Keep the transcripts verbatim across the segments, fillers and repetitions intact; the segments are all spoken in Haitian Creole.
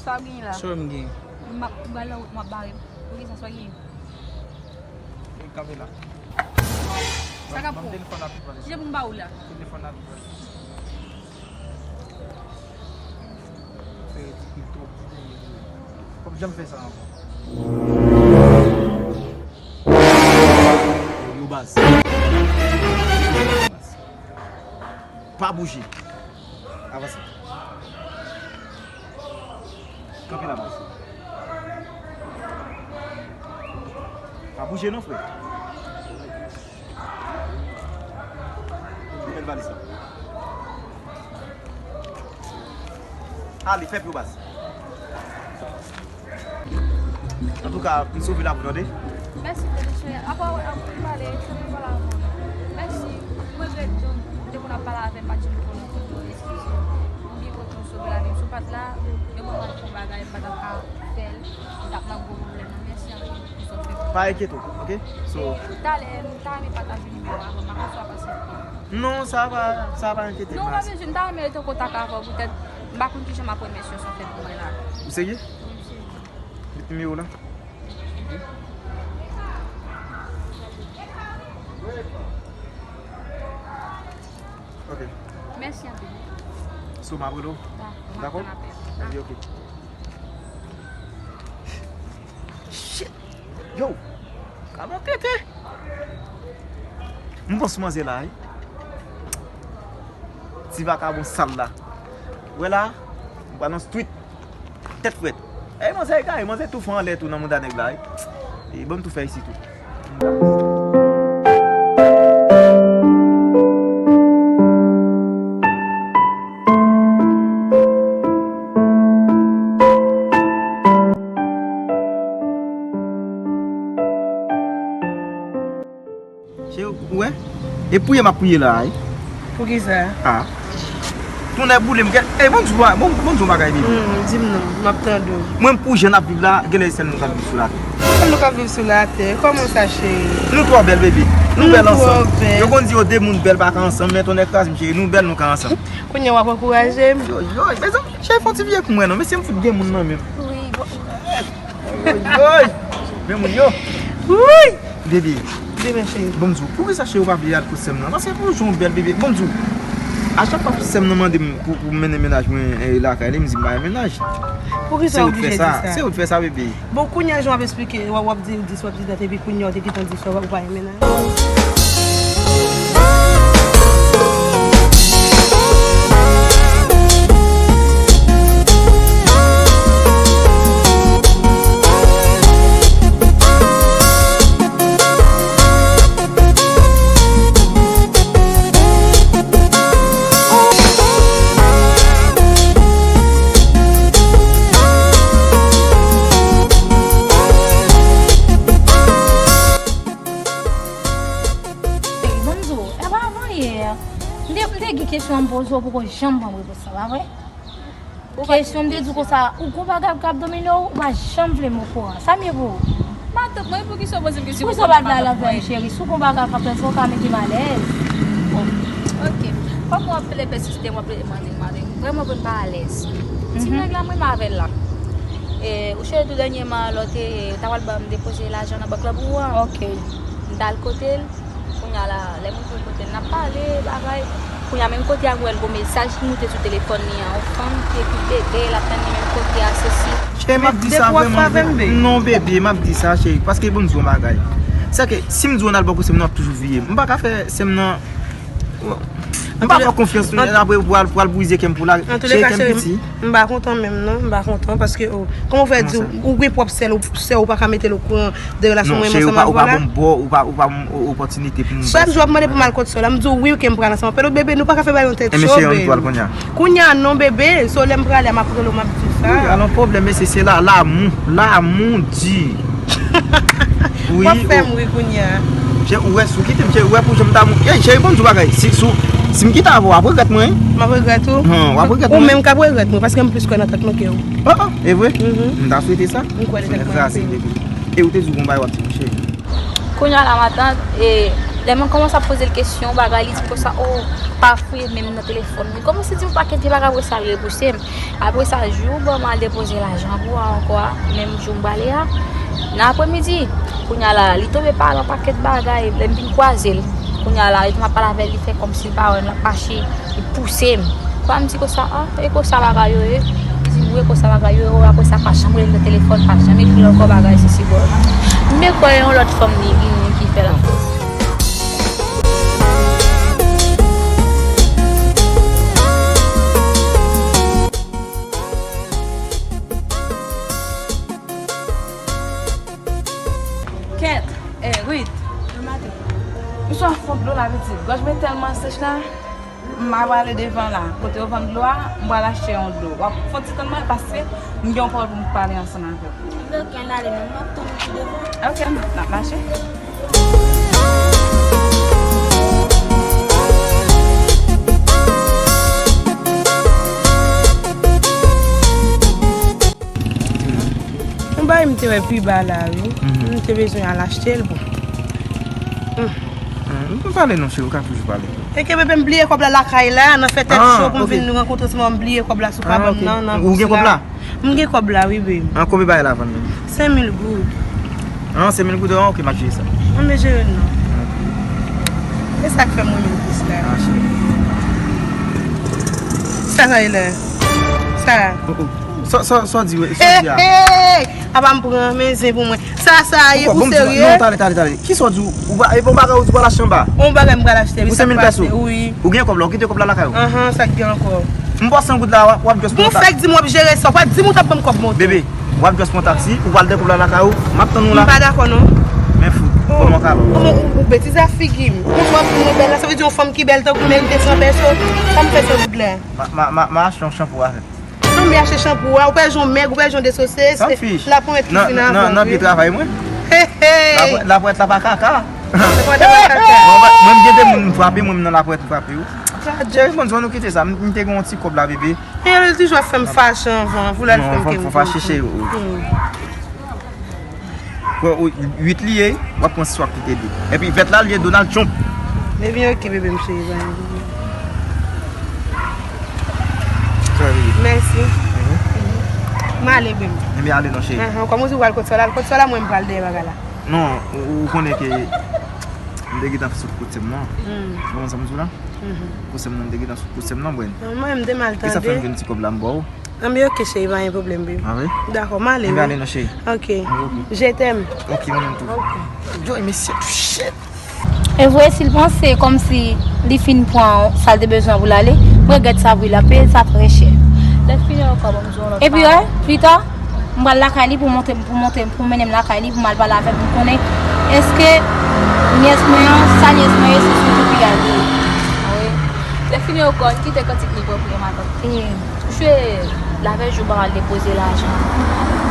Sa w genyen la? Sa w genyen? M ap, m pral nan wout, m ap bare. Poukisa sa w genyen? E, kanpe la. Sa k ap pran w? Telefòn la pi pale. Kije pou m ba ou la? Telefòn la pi pale. Fè ridikil twòp. P ap janm fè sa ankò. Yo baz. Pa bouje. Avanse. Kanpe la baz. Pa bouje non, frè. Bèl valiz la. Ale, fè pyo baz. Antouka, m sove la pou tande. Mèsi, Tony Chè. Apa w ap pale, se mwen pale avè w. Mèsi. Mwen regrèt tou, de moun ap pale avè m, pa di m konnen kote w, eskize. M byen kontan w sove lavi m. Si w pa t la, yo ban m yon bagay, m pa t ap ka fè l. M t ap nan gwo pwoblèm nan. Mèsi anpil pou sa w fè pou mwen. Pa enkyete w, oke? So, talè, m ta renmen pataje nimewo a avè w, m pa konn si w ap aksepte. Non, sa va, sa va enkyete. Non, pa bezwen, m ta renmen rete an kontak avè w poutèt m pa konn kijan m ap remèsye w sa w fè pou mwen la. Ou serye? Wi, m serye. Met nimewo w la. Ok. Mèsi anpil. So, m ap rele w? Dakò, m ap tann apèl. Ok, ok. Shit! Yo! Kalòt tete! M panse manzè la, wi. Ti vakabon sal la. Ou wè la? M pral nan street. Tèt frèt. Ey, manzè egare, manzè tou fè anlè tou nan mouda nèg la, wi. E ban m tou fè isit tou. Cheri, ou wè? E priye m ap priye la a, wi. Poukisa? Ah. Tonnè boule m, gen, ey, bon di w, bon, bon di w bagay, baby. Hmm, di m non, m ap tande w. Mwen, pou jan n ap viv la, genlè e sèl nou k ap viv sou latè. Sèl nou k ap viv sou latè? Kòman sa, cheri? Nou twò bèl, baby. Nou bèl ansanm. Nou twò bèl. Yo konn di yo de moun bèl pa ka ansanm, men tonnè kraze m, cheri, nou bèl, nou ka ansanm. Kounye a w ap ankouraje m. Yo, yo, mezanmi, cheri, fè yon ti vye kou mwen non. Mesye, m fout gen moun nan menm. Wi, bon. Oy, oy. Men moun yo. Wi. Bebe. Demen, cheri. Bon, m di w, poukisa cheri ou pa vle al kot sè m nan? Paske pou jou bèl, bebe. Bon, m di w, a chak fwa sè m nan mande m pou, pou mennen mennaj mwen, eh, lakay li, m di m pa gen mennaj. Poukisa w oblije di sa? Se ou k fè sa, bebe. Bon, kounye a jan w ap esplike, w ap, w ap di, w di sòt di dat, epi kounye a w te gentan di sa, w pa gen mennaj. Ey, bon, m di w, e pa avan yè, m te, m te gen kesyon an m poze w, poko janm ban m repons lan, pa vre? Kesyon m te di w konsa, ou gon bagay k ap domine w, ou pa janm vle m okouran. Sa m ye pou ou? Matant mwen, poukisa w poze m kesyon? Poukisa w pa vle al avè m, cheri? Si w gon bagay k ap pase, w ka mete m alèz. Bon, ok. Kòm w ap vle pèsiste, w ap vle mande m avè m. Vrèman, pou m pa alèz. Ti nèg la, mwen m avè l la. E, ou sonje tou dènyèman, lè w te, ou ta pral ban m depoze lajan nan bank la pou ou an. Ok. M t al kote l. Kounye a la, lè m rive kote l, n ap pale, bagay. Kounye a, menm kote a, m wè l gon mesaj ki moute sou telefòn li an. Yon fanm ki ekri bebe, l ap tann li menm kote a, sesi. Cheri, m ap di sa vrèman vre. Non, bebe, m ap di sa, cheri. Paske bon, m di w yon bagay. Sèke, si m di w n al bò kote sè m nan, w ap toujou veye m. M pa ka fè sè m nan. M pa fè w konfyans, apre pou al, pou al brize kè m pou la. Cheri, kè m piti. M pa kontan menm, non. M pa kontan paske, oh, kòman w fè di w, ou gen pwòp sè w, sè w pa ka mete l okouran de relasyon mwen menm ansanm avè w la? Non, cheri, ou pa, ou pa ban m bò, ou pa, ou pa ban m o-, opòtinite pou m. Chak jou w ap mande pou m al kot sè w la, m di w wi, ke m pral ansanm avè l. Bebe, nou pa ka fè bagay yon tèt cho, bebe. Kounye a non, bebe. So, lè m prale a, m ap rele w, m ap di w sa. Wi, alò, pwoblèm, mesye, se la, lanmou, lanmou di. Wi, w ap fè m ri kounye a. Cheri, ou wè, si w kite m, cheri, ou wè pou jan m ta mou-, ey, cheri, bon, m di w bagay. Si, si w, si m kite avè w, w ap regrèt mwen, wi. M ap regrèt ou? Hum, w ap regrèt mwen. Ou menm k ap regrèt mwen, paske m plis kwè nan tèt mwen ke w. Oh, oh, e vre? Mhm. M ta swete sa. M kwè nan tèt mwen anpil. E ou te di w gon bagay w ap di m, cheri. Kounye a la, matant, e, Lè mwen kòmanse ap poze l kesyon, bagay, li di m konsa, o, pa fouye men m nan telefòn mwen. Li kòmanse di m yon pakèt vye bagay, apre sa, li repouse m. Apre sa, jou bon, m al depoze lajan pou a ankò a, menm jou m prale a, nan apremidi. Kounye a la, li tonbe pale yon pakèt bagay, lè m vin kwaze l. Kounye a la, etan m ap pale avè l, li fè kòmsi l pa wè m, l ap mache, li pouse m. Kwa m di konsa, a, e konsa bagay yo ye? Li di, wi, e konsa bagay yo ye, apre sa, pa janm rele l nan telefòn, pa janm ekri l ankò, bagay, sesi, bò. M te kwè yon lòt fanm li, li, ki fè l ankò. Kèt, eh, Rit. Mwen sot fon dlo la, pitit. Gòj mwen tèlman sèch la. M a prale devan la. Kote yo vann dlo a, m pral achte yon dlo. W ap fon ti tann mwen paske m gen yon pawòl pou m pale ansanm avè w. Oke, ann ale, men m ap tann ou pi devan. Oke, n ap mache. Yon bagay m te wè pi ba la, wi. Mhm. M te bezwen al achte l, bon. Mm. Ah, nou pa pale non, cheri, ou ka toujou pale. E ke bebe m bliye kòb la lakay la, nan fè tèt cho pou m vin rankontre w, m bliye kòb la sou kabann nan, nan bous la. Ah, ok. Ou gen kòb la? M gen kòb la, wi, babe. Ah, konbyen bagay la vann menm? Senk mil goud. Ah, senk mil goud, ah, ok, m ap jere sa. An, men jere l non. Ok. E sa k fè m renmen l plis la. Ah, cheri. Sa, sa ye la? Sa. Oh, oh. Sa, sa, sa w di, sa w di a? Hey, hey! Apa m pran, men zen pou mwen. Sa, sa ye pou serye? Non, tande, tande, tande. Kisa w di? Ou pa, e pa yon bagay ou di w pral achte anba? Yon bagay m pral achte, wi. Pou senk mil pèso? Wi. Ou gen kòb la, ou kite kòb la lakay ou? Ahan, sa k gen ankò? M ba w san goud la, w ap, w ap just pran taksi. Bon, fèk di m w ap jere sa, w pa di m ou t ap ban m kòb moto. Bebe, w ap just pran taksi, ou pral dèyè kòb la lakay ou, m ap tann ou la. M pa dakò non. Men fout, kòman w ka la? Kòman ou, ou betize ak figi m? Ou fè yon fanm bèl la, sa vle di yon fanm ki bèl tankou m merite san pèso? Sa m fè san goud la? Ma, ma, ma, ma achte yon chanpou avè l. Ann, m achte chanpou a, ou pral jwenn mèg, ou pral jwenn desose, se la pou mwen kizine avè w, wi. Nan, nan, nan pye travay mwen. Hey, hey! Lapwèt, lapwèt la pa kaka. Lapwèt la pa kaka. Mwen, mwen, m gen de moun m frape, mwen menm nan lapwèt m frape yo. Jerry, bon, nou kite sa. M, m te gen yon ti kòb la, bebe. E, li toujou ap fè m fache anvan, pou lè l fè m kè m fache, cheri. Wè, ou, uit li ye, w ap pran sis w ap kite de. Epi vèt la, li ye Donald Trump. Depi ok, bebe m cheri, pa gen pwoblèm. Sa li ye? Mèsi. Mhm. M ale, bebe. Ebyen, ale non, cheri. Ahan, kòm ou di w pral kote sa la, al kote sa la, mwen m pral dèyè bagay la. Non, ou, ou konnen ke m te gentan sot kote m nan. Hmm. Ou konprann sa m di w la? Mhm. Kote m nan, m te gentan sot kote m nan, mwen. Non, mwen, m te mal tande. Kisa fè m jwenn ti kòb la, m ba w? Anben, ok, cheri, pa gen pwoblèm, baby. Ah wi? Dakò, m ale, wi. Anben, ale non, cheri. Ok. Ok. Je t'aime. Ok, mwen menm tou. Ok. Yo, mesye, shit. E vre, si l panse kòmsi li fin pran sa l te bezwen pou l ale, m regrèt sa, vre, l ap peye sa trè chè. Lè fini ankò, bon, m di w yon lòt pawòl. Epi, wè, pita, m pral lakay li pou monte, pou monte, pou mennen m lakay li, pou m al pale avè l, pou m konnen èske nyès mwen an, sa nyès mwen ye, se sou tou piga l ye. Wi. Lè fini ankò, kite kantik li pou priye matant. Touche lavèjou ban al depoze lajan.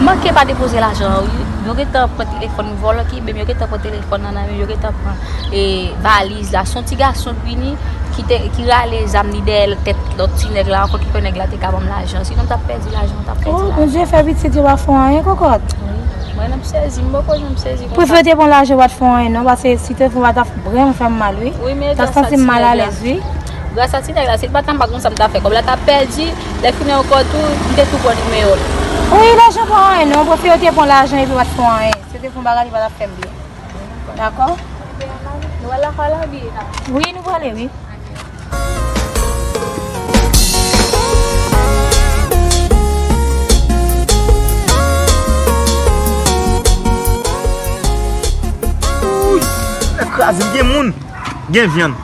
Manke pa depoze lajan an, wi. Yo gentan pran telefòn vòlò ki, men yo gentan pran telefòn nan nan men, yo gentan pran, e, valiz la. Se yon ti gason k vini, ki te, ki rale zam li dèyè tèt lòt ti nèg la ankò, ki kwè nèg la te ka ban m lajan. Sinon, m t ap pèdi lajan, m t ap pèdi lajan. Oh, Bondye fè pitit yo pa fè w anyen, kòkòt. Wi. Mwen, m sezi, m poko janm sezi konsa. Prefere te pran lajan, pa t fè w anyen, non, paske si te fè w, pa t ap vrèman fè m mal, wi. Wi, men m t ap santi m malalèz, wi. Gras a ti nèg la, si l pa t la, m pa konn sa m t ap fè. Kòb la t ap pèdi, lè fini ankò tou, m te tou pran nimewo l. Wi, lajan pa anyen, non. Prefere w te pran lajan epi w pa t fè anyen. Si w te fè yon bagay, li pa t ap fè m byen. Dakò? Nou al lakay la, oubyen n ap... Wi, nou prale, wi. Wouy! Nèg kraze m, gen moun. Gen vyann.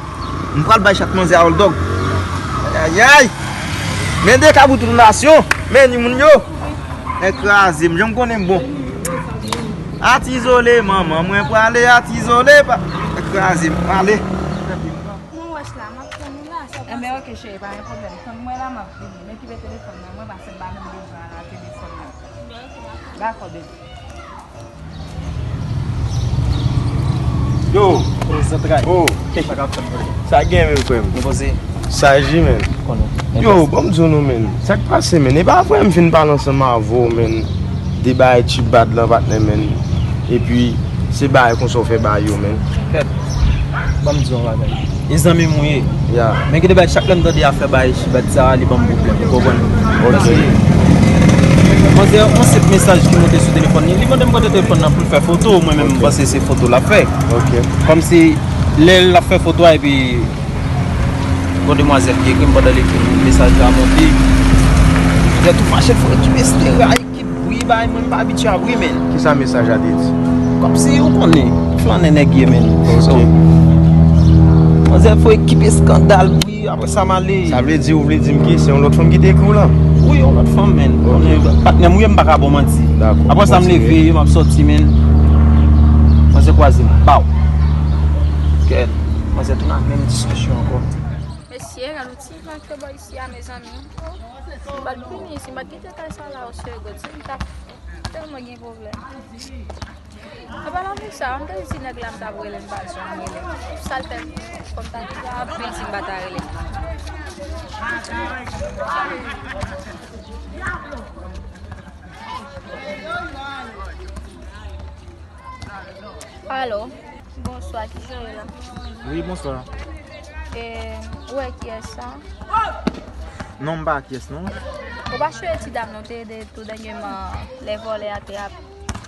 M pral bay chat manzè a hot dog. Ayayay! Men de kaboutou nasyon. Men ni moun yo. Nèg kraze m, jan m konnen m bon. Atizole, manman mwen prale, atizole, pa. Nèg kraze m, ale. Mwen wè la, m ap tann ou la, sa pase. Enben, ok, cheri, pa gen pwoblèm. Tann mwen la, m ap vini. Men kite telefòn nan, mwen pase m pa menm bezwen al nan telefòn nan. Dakò, baby. Yo! Oh, zantray. Oh! Sa k ap fèt, bro? Sa gen menm, frè m? Nou poze? Sa J, men. Konnen. Yo, bon, m di nou, men. Sa k pase, men? E pa vre m fin pale ansanm avè w, men. De bagay tchibad lan, patnè, men. Epi, se bagay konsa w fè ba yo, men. Fèt. Ban m di w yon bagay. E zanmi m ou ye. Ya. Men gen de bagay, chak lè m tande afè bagay Chibad sa, li ban m pwoblèm, ou konprann? Ok. Paske, manzè, yon senp mesaj ki monte sou telefòn li, li mande m kote telefòn nan pou l fè foto, mwen menm, m panse se foto l ap fè. Ok. Kòmsi, lè l ap fè foto a, epi, gon demwazèl ki ekri m pandan l ekri mesaj la monte. Lè tou fache, fò ekip estera, ekip bri, bay, mwen, m pa abitye a bri, men. Kisa mesaj la te di? Kòmsi, ou konnen, flannen nèg ye, men. Ok. So, manzè, fò ekip eskandal, bri, apre sa, m ale. Sa vle di, ou vle di m ke se yon lòt fanm ki te ekri w la? Wi, yon lòt fanm, men. Ok. Konnen, patnè m, wi, m pa ka ba w manti. Dakò. Apre sa, m leve, m ap sòti, men. Manzè kwaze m, baw. Kèt. Manzè tounen ak menm diskisyon ankò. Mesye, gade yon ti van ke bò isi a, mezanmi. M pa t vini isi, m pa t kite kay sa la osye gòt si m t ap tèlman gen pwoblèm. Apa la pou sa, m te di nèg la m t ap rele, m pa t janm rele. Sa l fè m, kòm ta di la, ap vin si m pa ta rele. Alo, bonswa, kijan w ye la? Wi, bonswa. E, ou wè kiyès sa? Non, m pa kiyès, non. Ou pa chwe ti dam non, te ede tou dènyèman, lè vòlè a te ap.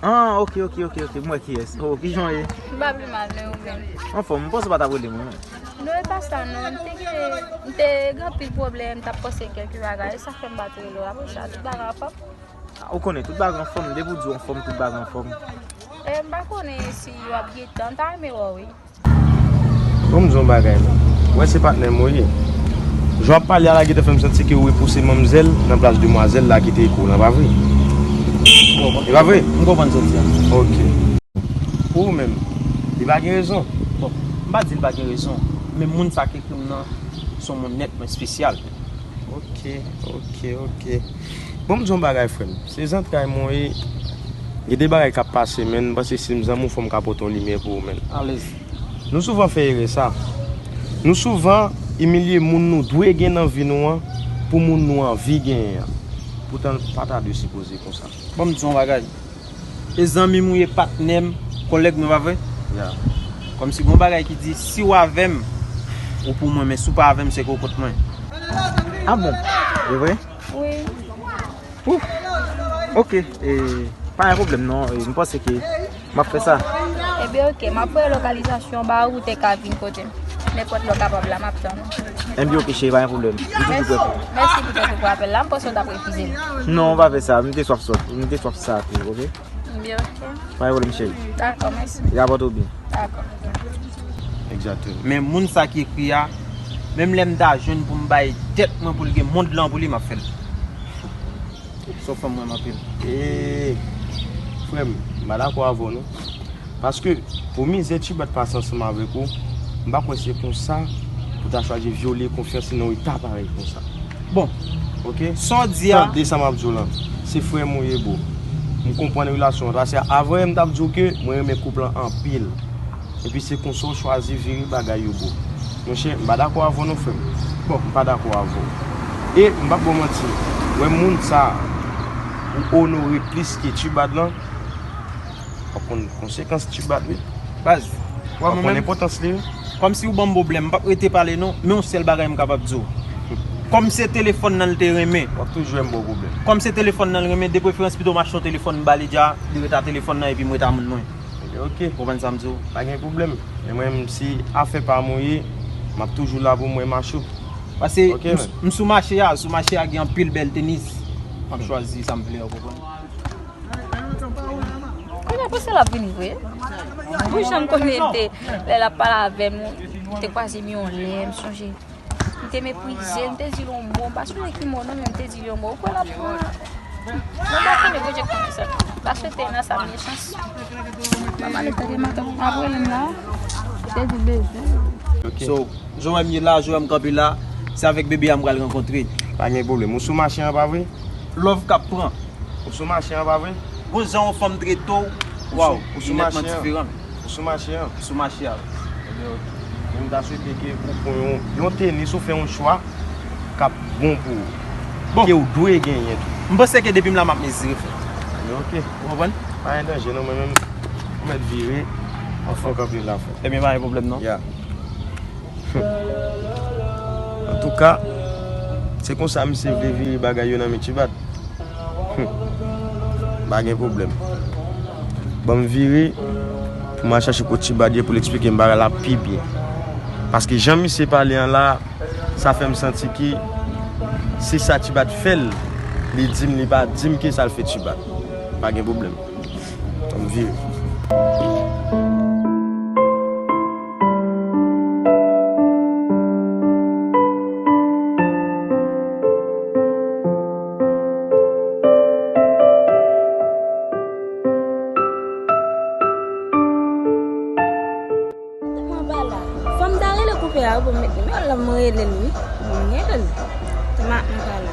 Ah, ok, ok, ok, ok, m wè kiyès. Oh, kijan w ye? M pa pi mal, men ou menm? Anfòm, m panse w pa t ap rele mwen, non. Non, e pa sa, non. M te gen, m te gen anpil pwoblèm, m t ap panse kèk bagay, e sa fè m pa t rele w. Apre sa, tout bagay anfòm? Ah, ou konnen, tout bagay anfòm, depi w di w anfòm, tout bagay anfòm. E, m pa konnen si w ap gen tan, m ta renmen wè w, wi. Bon, m di yon bagay, non. Ou wè se patnè m ou ye. Jan w ap pale a la, gentan fè m santi ke w repouse manmzèl nan plas demwazèl la ki te ekri w lan, pa vre? E pa vre? M konprann sa w di a. Ok. Pou ou menm, li pa gen rezon? Bon, m pa di l pa gen rezon, men moun sa ki ekri m nan, se yon moun nètman espesyal. Ok, ok, ok. Bon, m di yon bagay, frè m. Se zantray mwen w ye. Gen de bagay k ap pase, men m panse si m zanmi w, fò m ka pote yon limyè pou ou, men. Alèz. Nou souvan fè erè sa. Nou souvan imilye moun nou dwe gen nan vi nou an pou moun nou anvi genyen an. Poutan, l pa ta dwe sipoze konsa. Bon, m di yon bagay. E zanmi m ou ye, patnè m, kòlèg mwen, pa vre? Ya. Kòmsi gon bagay ki di, si w avè m, ou pou mwen, men si w pa avè m, se ke w kont mwen. Ah bon? E vre? Wi. Ouf. Ok, e, pa gen pwoblèm non, e, m panse ke m ap fè sa. Ebyen, ok, m ap voye lokalizasyon ba ou, ou te ka vin kote m. Nenpòt lè w kapab la, m ap tann ou. Ebyen, ok, cheri, pa gen pwoblèm. M toujou prè pou ou. Mèsi pou tèt ou pou apèl la. M panse w t ap refize m. Non, w pa fè sa. M te swaf sòt. M te swaf sa tou, ok? Ebyen, ok. Pa gen pwoblèm, cheri. Dakò, mèsi. Rapòte w byen. Dakò. Egzakteman. Men moun sa ki ekri a, menm lè m ta jwenn pou m bay tèt mwen pou l gen mond lan pou li, m ap fè l. Sa w fè m renmen anpil. E, frè m, m pa dakò avè w non. Paske, pou mizè Tibat pase ansanm avèk ou, m pa kwè se konsa pou ta chwazi vyole konfyans li nan eta parèy konsa. Bon. Ok? Sa w di a. Tande sa m ap di w lan. Se frè m ou ye, bro. M konprann relasyon an. Paske avan yè m t ap di w ke mwen renmen koup lan anpil. Epi se konsa w chwazi vire bagay yo, bro. Monchè, m pa dakò avè w non, frè m. Bon, m pa dakò avè w. E m p ap ba w manti. Wè moun sa a, ou onore plis ke Tibat lan, w ap konn konsekans Tibat, wi. Baz, w ap konn enpòtans li, wi. Kòmsi ou ban m pwoblèm, m p ap rete pale non, men yon sèl bagay m kapab di w. Kòm se telefòn nan l te renmen. W ap toujou wè m ba w pwoblèm. Kòm se telefòn nan l renmen, de preferans pito m achte yon telefòn m ba li dja, li ret a telefòn nan epi m ret a moun mwen. Ok. Konprann sa m di w? Pa gen pwoblèm. Men mwen menm, si afè pa m ou ye, m ap toujou la pou mwen mache w. Paske m, m sou mache a, sou mache a gen anpil bèl tenis. M ap chwazi sa m vle, ou konprann? Kounye a, panse l ap vini vre. Ou janm konnen l te, lè l ap pale avè m, ou te kwaze m yon lè, m sonje. M te meprize l, m te di l yon mo, m pa sonje ki mo non, men m te di l yon mo. Ou kwè l ap pran? Mwen pa konnen, Bondye konnen sèlman. M pa swete nan sa m gen chans. Mama nou tande maten m ap rele m la. M te di l bezwen. Ok. So, jan w wè m ye la, jan w wè m kanpe la, se avèk bebe a m pral rankontre. Pa gen pwoblèm. Ou sou mache an, pa vre? Love k ap pran. Ou sou mache an, pa vre? Gon jan yon fanm trete w, waw, li nètman diferan. Ou sou mache an? Sou mache a. Ebyen, ok. Men m ta swete ke ou pran yon, yon tenis, ou fè yon chwa k ap bon pou ou. Bon. Ke ou dwe genyen tou. M panse ke depi m la, m ap mezire, frè. Ebyen, ok. Ou konprann? Pa gen danje non, mwen menm, ou mèt vire, anfen w kanpe la, frè. Ebyen, pa gen pwoblèm non. Ya. Antouka, se konsa misye vle vire bagay yo nan men Tibat. Hmm. Pa gen pwoblèm. Ban m vire pou m al chache kot Tibat ye pou l eksplike m bagay la pi byen. Paske jan misye pale an la, sa fè m santi ke se sa Tibat fè l, li di m, li pa di m ke sa l fè Tibat. Pa gen pwoblèm. Ban m vire. Mwen pa la. Fò m ta rele koupe a wi pou m met nimewo l la, mwen rele l wi. Mwen rele l. Tèlman mwen pa la.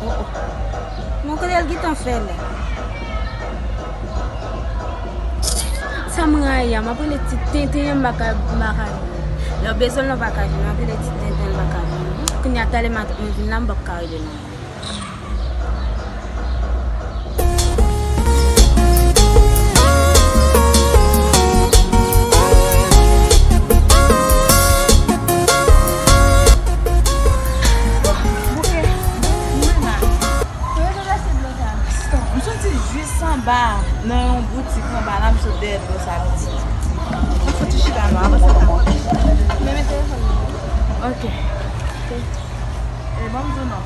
Oh, oh. Mwen kote l gentan fè la. Sa m rayi a, m ap rele ti tenten an, m pa ka, m pa ka jwenn. Lè w bezwen l, w pa ka jwenn. M ap rele ti tenten an, l pa ka jwenn. Kounye a talè matant mwen vin la, m p ap ka rele non. M soti jis anba nan yon boutik anba la, m sot dèyè dlo sa piti. M soti chita non, avanse la. Men men telefòn nan. Ok. E ban m di w non.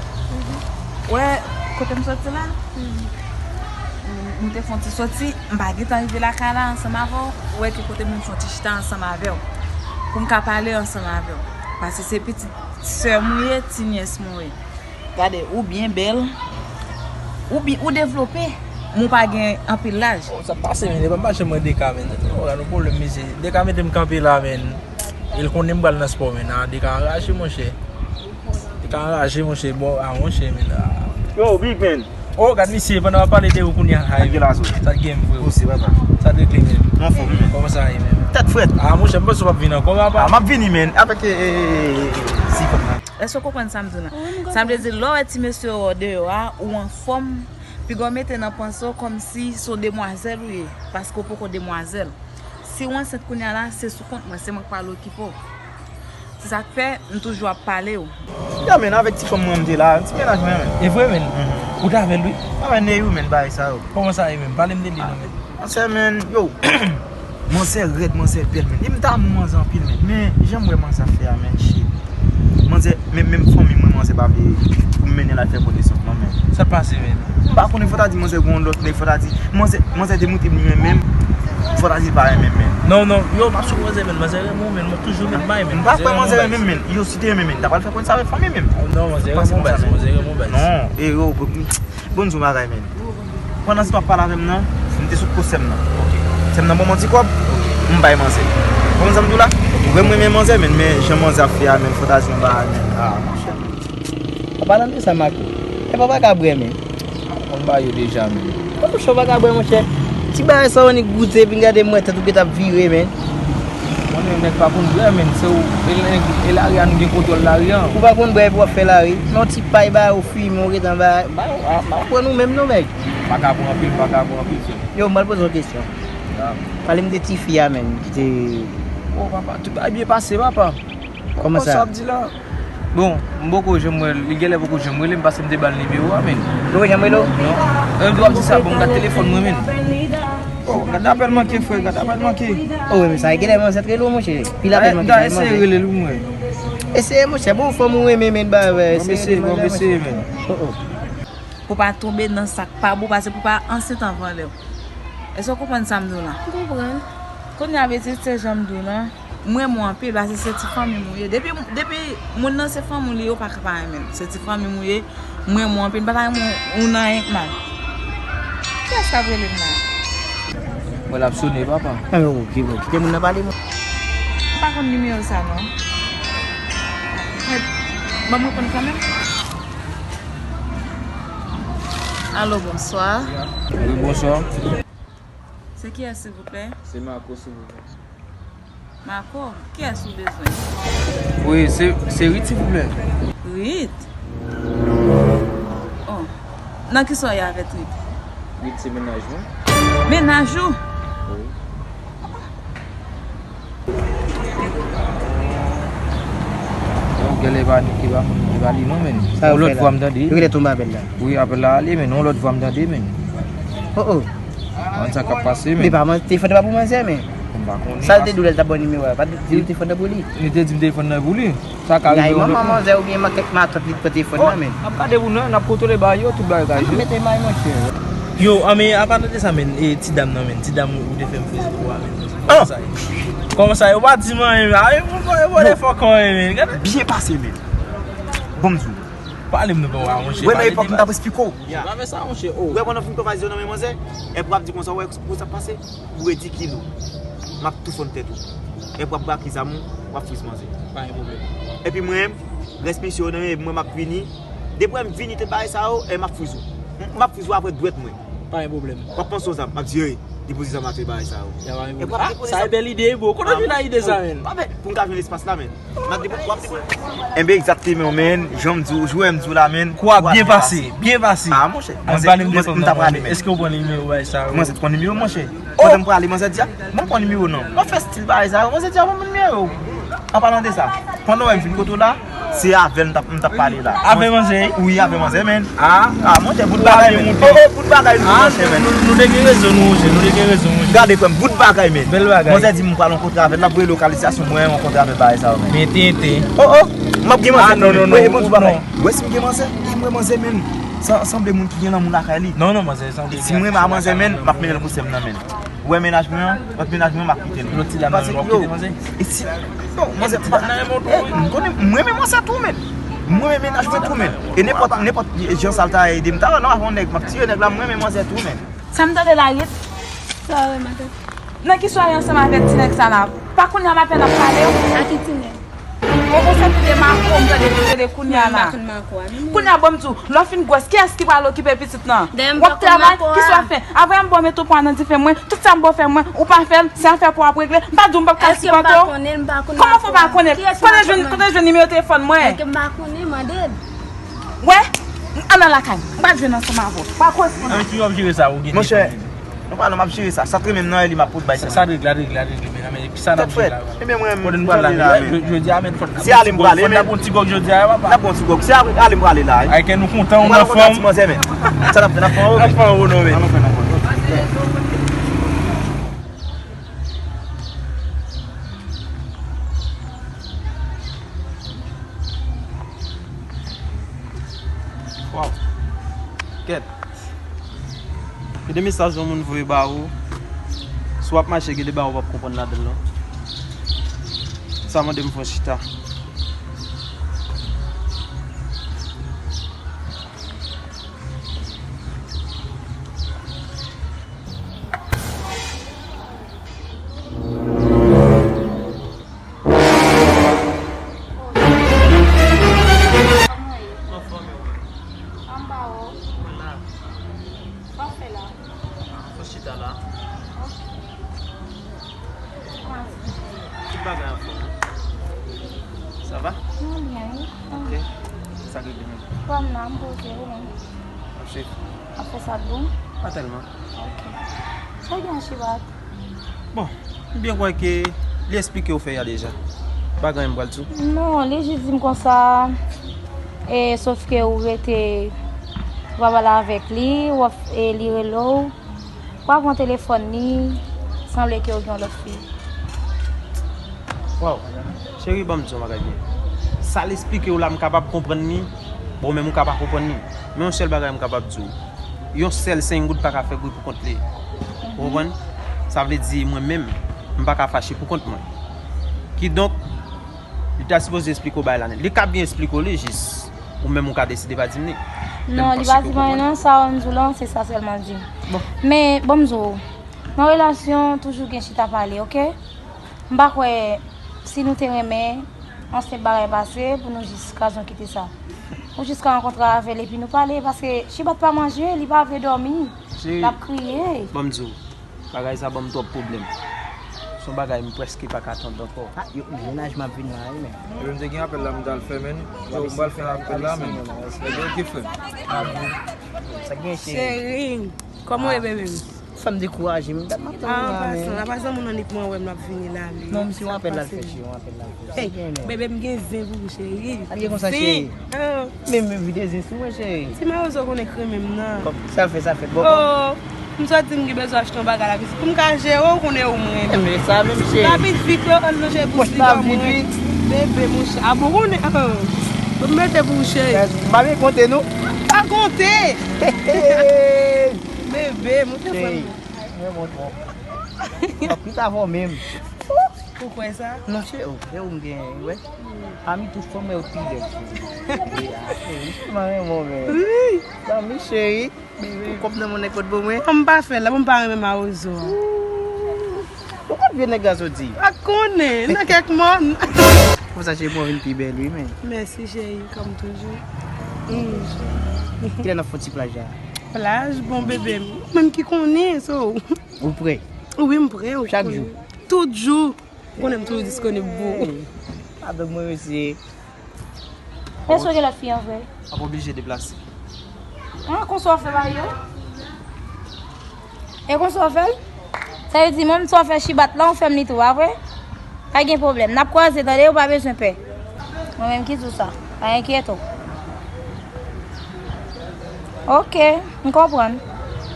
Wè kote m soti la? M, m te fè yon ti soti, m pa gentan rive lakay la ansanm avè w. Ou wè ke kote moun fè yon ti chita ansanm avè w. Pou m ka pale ansanm avè w. Paske se pitit sè m ou ye, ti nyès m ou ye. Gade, ou byen bèl, ou byen, ou devlope, men w pa gen anpil laj. Oh, sa pase, men, e pa m pa janm wè Deka, men. Oh, gade yon pwoblèm, mesye. Deka mete m kanpe la, men. E l konnen m pral nan spò, men. Ah, Deka anraje, monchè. Deka anraje, monchè. Bon, ah, monchè, men. Ah. Yo, big man. Oh, gad misye, pandan w ap pale de ou kounye a, ay, sa t gen la, so. Sa t gen vre. Ou se papa. Sa t regle, men. Mwen anfòm, men. Kòman sa ye, men? Tèt frèt. Ah, monchè, m panse w p ap vin ankò, papa. Ah, m ap vini, men. Avèk, eh, eh, eh, si kòm nan. Èske w konprann sa m di w la? Wi, m konprann. Sa vle di, lè w wè ti mesye yo deyò a, ou anfòm, piga w mete nan panse w kòmsi se yon demwazèl ou ye, paske w poko demwazèl. Si w ansent kounye a la, se sou kont mwen, se mwen k pral okipe w. Se sa k fè m toujou ap pale w. Ya, men, avèk ti fanm mwen m te la, ti mennaj mwen, men. E vre, men? Mhm. Ou t avè l, wi? A, men, ne wi, men, bagay sa yo. Kòman sa ye, men? Pale m de li, non, men. Manzè, men, yo. Manzè rèd, manzè bèl, men. E m ta renmen manzè anpil, men. Men, jan m wè manzè ap fè a, men, shit. Manzè, men, menm fanmi mwen, manzè pa vle pou m mennen l al fè konesans, non, men. Sa k pase, men? M pa konnen, fò ta di manzè gon lòt nèg, fò ta di, manzè, manzè te montre m li renmen m, fò ta di l pa renmen m, men. Non, non, yo, m ap sou manzè, men, manzè renmen w, men, mwen toujou met may, men. M pa kwè manzè renmen m, men. Yo, si te renmen m, men, ta pral fè konesans avèk fanmi m, men. Non, manzè renmen w, baz, manzè renmen w, baz. Non, e yo, bon, bon, di yon bagay, men. Pandan se w ap pale avè m nan, m te sot kot sè m nan. Ok. Sè m nan ban m yon ti kòb, ok, m bay manzè. Konprann sa m di w la? Ok. Vrè m renmen manzè, men, men jan manzè ap fè a, men, fò ta di yon bagay, men. Ah, monchè. An palan de sa, Marco, e pa vagabon, men. M konn ba yo deja, men. Konn monchè, vagabon, monchè. Ti bagay sa w annik goute, vin gade m wè tèt ou gentan ap vire, men. Konnen nèg pa konn bwè, men, se ou, e nèg, e lari a nou gen kontwòl lari an. Ou pa konn bwè epi w ap fè lari. Men yon ti pay ba ou fimen, ou gentan ba, ba, ba, ba pran nou menm non, nèg. Vagabon anpil, vagabon anpil, frè m. Yo, m pral poze yon kesyon. Ya. Pale m de tifi a, men, ki te... Oh, papa, tout bagay byen pase, papa. Kòman sa? Sa w ap di la? Bon, m poko janm wè l, li genlè poko janm rele m paske m te ba l nimewo a, men. Poko janm rele w? Non. E, w ap di sa, bon, gad telefòn mwen, men. Oh, gad apèl manke, frè, gad apèl manke. Oh, wi, men sa genlè manzè t rele w, monchè. Pil apèl manke, sa manzè. Eseye rele l, wi, mwen. Eseye, monchè, bon, fanm ou renmen, men, ba, eseye rele l, monchè. Bon, eseye, men. Oh, oh. Pou pa tonbe nan sa k pa bon, paske pou pa ansent anvan lè w. Èske w konprann sa m di w la? M konprann. Kounye a, Beti, se jan m di w lan, m renmen w anpil, paske se ti fanmi m ou ye. Depi, depi moun nan se fanmi w li ye, ou pa ka pa renmen l. Se ti fanmi m ou ye, m renmen w anpil, m pa ta renmen w nan anyen k mal. Kiyès k ap rele m la? Mwen l ap sone, papa. A, men, oke, bon, kite moun nan pale, mwen. M pa konn nimewo sa, non. Men, ban m reponn kanmenm. Alo, bonswa. Wi, bonswa. Se kiyès, silvouplè? Se Marco, silvouplè. Marco, kiyès ou bezwen? Wi, se, se Rit, silvouplè. Rit? Oh. Nan kisa w ye avèk Rit? Rit se mennaj mwen. Mennaj ou? Wi. Gèlè pa, e pa, e pa li non, men. Sa yo fè la? Yon lòt vwa m tande. Yo genlè tonbe apèl la. Wi, apèl la ale, men yon lòt vwa m tande, men. Oh, oh. Konn sa k ap pase, men. Li pa man-, telefòn nan pa pou manzè, men. M pa konnen. Sa l te di w lè l t ap ba w nimewo a? Pa di w telefòn nan pou li. Li te di m telefòn nan pou li. Sa ka rive. Manman manzè oubyen kèk matant li t pran telefòn nan, men. N ap gade pou nou, n ap kontwole bagay yo, tout bagay ka jwe. Mete may, monchè. Yo, anben, apa tande sa, men, e, ti dam nan, men, ti dam ou te fè m friz pou a, men. Kòman sa ye? Kòman sa ye? Ou pa di m anyen, men. A, e, bon, bon, bon, lè fò kò, men. Gade. Byen pase, men. Bon, m di w. Pale m non, papa, monchè. Wè, nan epòk m t ap esplike w. Monchè, pa fè sa, monchè, oh. Wè, pandan fim konvazyon nan men manzè, epi w ap di konsa, wè, pou sa pase, ou ridikil ou. M ap tou fonn tèt ou. Epi w ap brake zam ou, w ap friz manzè. Pa gen pwoblèm. Epi mwen, rès misyon yo nan men, mwen m ap vini. Depi w wè m vini tèt bagay sa yo, e m ap friz ou. M ap friz ou apre dwèt mwen. Pa gen pwoblèm. W ap panse yon zam, m ap di, hey, depoze zam atè bagay sa yo. Ya, pa gen pwoblèm. Ah, sa e bèl ide, bro. Kote w jwenn ide sa, men? Pa bè, pou m ka jwenn espas la, men. M ap depo-, w ap depo-, Enben, egzakteman, men. Jan m di w, jan m di w la, men. Kou a byen pase, byen pase. Ah, monchè. Mwen, m t ap prale, men. Èske w pran nimewo bagay sa yo? Mwen, se pran nimewo, monchè. Pandan m prale, manzè di, ah, mwen pran nimewo non. Mwen fè stil bagay sa yo, manzè di, ah, mwen pran nimewo. An palan de sa, pandan w wè m vin kote w la, se avè l m t ap, m t ap pale la. Avè manzè? Wi, avè manzè, men. Ah, ah, monchè, bout bagay, men. Oh, oh, bout bagay, nou, monchè, men. Nou, nou te gen rezon, nou, monchè, nou te gen rezon, monchè. Gade, frè m, bout bagay, men. Bèl bagay. Manzè di m pral rankontre avè l, l ap voye lokalizasyon mwen rankontre avè bagay sa yo, men. Men tenten. Oh, oh, m ap gen manzè, non, non, non, ou pa bay. Wè si m gen manzè, e mwen manzè, men. Sa sanble moun ki gen lanmou lakay li. Non, non, manzè, sanble. Si mwen ma manzè, men, m ap mennen l pou sè m nan, men. Ou wè mennaj mwen an? Ant mennaj mwen, m ap kite l. Lòt ti dam nan, w ap kite manzè? E si, bon, manzè, ti dam nan renmen w tou, wi. M konnen, mwen renmen manzè tou, men. Mwen renmen mennaj mwen tou, men. E nenpòt, nenpòt jan sa l ta ede m, ta wè, non, avè yon nèg, m ap tire nèg la, mwen renmen manzè tou, men. Sa m tande la, Rit? Sa w wè, matant? Nan ki sware ansanm avèk ti nèg sa la? Pa kounye a m apèn ap pale w. A ki ti nèg? Bon, bon, se pite Mako, m tande li rele kounye a la. Kounye a, bon, m di w, lè w fin gwòs, kiyès ki pral okipe pitit lan? W ap travay, kisa w ap fè? Apre m ba w mete pwa nan dife mwen, tout sa m ba w fè mwen, ou pa fè l, se afè pa w ap regle. M pa di w m p ap ka sipòte w. Kòman fè w pa konnen? Kote w jwenn, kote w jwenn nimewo telefòn mwen? Wè, ann nan lakay m. M pral jwenn ansanm avè w. Pa koze pou mwen. Monchè, nou pale, m ap jere sa. Sa t renmen m nan, li m ap pot bay. Sa, sa regle, regle, regle, men, men, ki sa n ap jere la? Ebyen, mwen, m pral la, men. Jodi a, men, fò n ap pran ti gòg, fò n ap pran ti gòg jodi a, papa. N ap pran ti gòg. Se ale m prale la, wi. Ay, kè nou kontan, ou nan fòm. Sa n ap fè, n ap fè anwo, men. N ap fè anwo, non, men. Waw. Kèt. Gen de mesaj yon moun voye ba ou. Si w ap mache, gen de bagay ou p ap konprann ladan l non. Sa mande m fè yon chita. Anfòm, e ou menm? Anba ou. Mwen la. Sa w fè la? Mwen chita la. Ok. Tout bagay anfòm. Sa va? Mwen byen, wi. Ok. Sa k regle menm? Kòm nan, m poze ou menm. Ap swiv. Ap fè sa k bon? Pa tèlman. Ok. Sa w gen an Chibat? Bon, m byen kwè ke li eksplike w fè a deja. Pa gen anyen m pral di w. Non, li jis di m konsa, e, sof ke ou rete, ou pa pale avèk li, w ap, e, li rele w, w ap pran telefòn li, sanble ke ou gen yon lòt fi. Waw, cheri, ban m di w yon bagay byen. Sa l eksplike w la, m kapab konprann li, bon, menm ou ka pa konprann li. Men yon sèl bagay m kapab di w. Yon sèl senk goud pa ka fè bri pou kont li. Ou konprann? Sa vle di mwen menm, m pa ka fache pou kont mwen. Kidonk, li ta sipoze eksplike w bagay la nèt. Li ka byen eksplike w li, jis ou menm ou ka deside pa di m li. Non, li pa di m anyen non, sa w di w lan, se sa sèlman l di m. Bon. Men, bon, m di w, nan relasyon, toujou gen chita pale, oke? M pa kwè, si nou te renmen, yon senp bagay pase pou nou jis kraze yon kite sa. Ou jis ka rankontre avè l epi nou pale, paske Chibat pa manje, li pa vle dòmi. L ap kriye. Ban m di w, bagay sa ban m twòp pwoblèm. Se yon bagay m prèske pa ka tande ankò. Ah, yo, mennaj m ap vin la, wi, men. Epi m te gen apèl la m t al fè, men. Yo, m pral fè apèl la, men. Epi, oke, frè m. Sa gen, cheri? Cheri, kòman w ye, bebe m? Sa m dekouraje, m dat m ap tann ou la, men. An pasan, an pasan, moun annik mwen wè m ap vini la, men. Non, m si yon apèl la l fè, cheri, yon apèl la l fè. Hey, bebe, m gen zen pou ou, cheri. Al gen konsa, cheri. Men, men vide zen sou mwen, cheri. Ti mawozo konnen k renmen m nan. Bon, sa fè, sa fè. Bon. Oh, m sot di m gen bezwen achte yon bagay la, pou m ka jere w, ou konnen ou mwen. Men sa menm, cheri. Rapid, vit, yo, ann nan jere pou ti pa mwen. Bebe, monchè. A bon, konnen, ah, bon, m mete pou ou, cheri. M pa byen konte, non. Pa konte. Bebe, montre fanm. Mwen montre w. M ap pita avè w menm. Ou kwè sa? Non, se ou, se ou m gen, wè. Pami tout fanm, mwen yo pi bèl. Mwen renmen w, men. Wi. Zanmi cheri, ou kòb nan mwen nèg kot pou mwen. An m pa fè la, bon m pa renmen mawozo. Ou kot vye nèg la soti? Pa konnen, nan kèk mòn. Konsa cheri, mwen vin pi bèl, wi, men. Mèsi cheri, kòm toujou. Kilè n ap fè yon ti plaj la? Plaj, bon bebe, ou menm ki konnen, so. Ou prè? Wi, m prè, ou konnen. Chak jou? Tout jou. Ou konnen m toujou disponib pou ou. Madanm mwen, mesye. Èske w gen lòt fi an vre? W ap oblije deplase. Ah, konsa w fè bagay yo? E konsa w fè l? Sa vle di, menm sa w fè chibat la, w fè m li tou, pa vre? Pa gen pwoblèm. N ap kwaze, tande, ou pa bezwen pè. Mwen menm ki di w sa. Pa enkyete w. Ok, m konprann.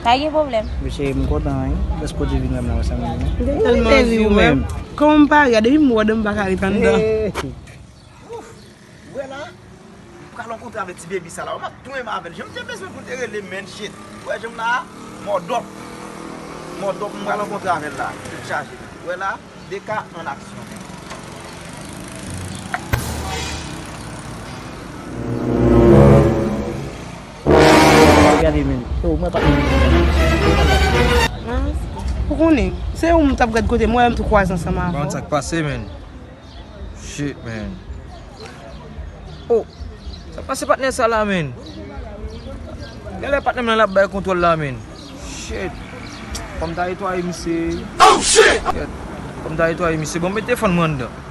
Pa gen pwoblèm. Mesye, m kontan, wi. Dèske w te vin wè m nan, sa menm. Tèlman anvi w wè m. Kòman m pa ri a? Depi m wè w, m pa ka ret anndan. Hey. Ouf! Ou wè la? M pral rankontre avèk ti baby sa la. Ou m ap tou renmen avè l. Jan m te bezwen pou l te rele m, man, shit. Ou wè jan m la a? Mòdòp. Mòdòp, m pral rankontre avè l la. Tèt chaje. Ou wè la? De ka an aksyon. Gade, men. Yo, mwen pa. Ou konnen, se ou m t ap gad kote m wè m tou kwaze ansanm avè w. Bon, sa k pase, men? Shit, man. Oh, sa pase patnè sa la, man? Genlè patnè m nan l ap bay kontwòl la, man. Shit. Fò m ta netwaye misye. Oh, shit! Fò m ta netwaye misye. Bon, mete fòn mwen anndan.